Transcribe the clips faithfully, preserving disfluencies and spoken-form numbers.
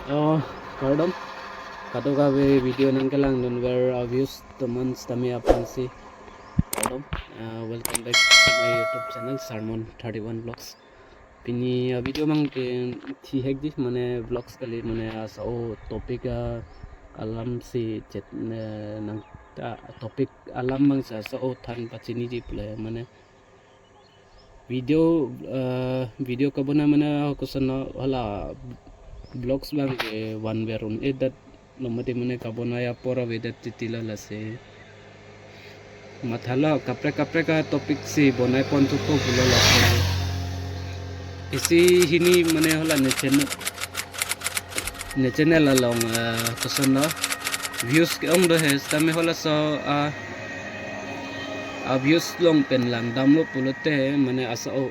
Oh, kardom. Kadokave video nangkelangdunver a-viewers atum an sitame aphrangsi kardom. Uh, welcome back to my YouTube channel, Sermon thirty-one Vlogs. Pini a-video abang ke thihekji, mane vlogs kali, mane asa-o topic a alamsi chet, eh, nang ta topic alam abang sa asa-o than pachiniji pule, mane video, eh, video kabonai mane koson hala vlogs abang ke vanver un-edet lo mati, mane kabonai apor avedet titila, lasi mathalo kaprek kaprek a-topic si bonai pon thupo pulo, lasi isi hini mane hala ne channel, ne channel along, eh, koson lo views ke-ong do he, sitame halaso a, a-views along pen langdamlo pulote mane asa-o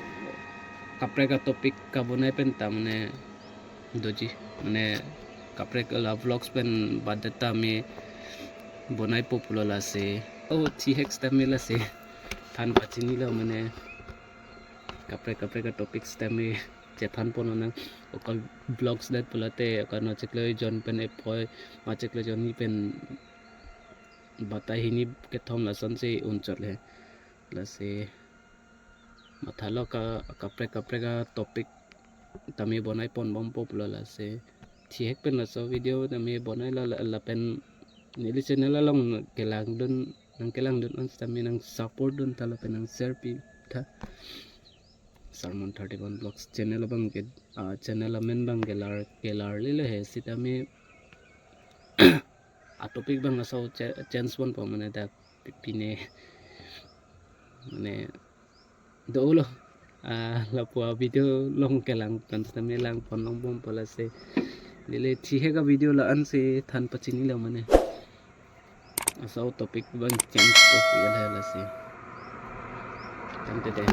kaprek a-topic kabonai pen ta mane doji, mane kaprek la vlogs pen badet tame bonaipo pulo, lasi o thihek sitame lasi than pachinilo, mane kaprek kaprek a-topic sitame chethan pon nang. Oka vlogs det pulote oka no chiklo jon pen epoi, ma chiklo jon hini pen batai hini kethom lasonsi unchot le, lasi mathalo ka kaprek kaprek a-topic tame bonai pon bompo pulo, lasi thihek pen laso video tame bonai la, la, lapen neli channel along kelangdun, nangkelangdun an sitame nang support dun tha lapen nang share pi tha. Sermon thirty-one Vlogs channel abang ke, ah, channel amen abang ke lar, ke larlilo he, sitame a-topic abang asa-o cha-, change ponpo, mane dak pi-, pine mane dolo, ah, lapu a-video along kelang pen sitame lang pon long bompo, lasi neli thihek a-video la-ansi than pachinilo, mane asa-o topic abang change po ya, lasi tangte de.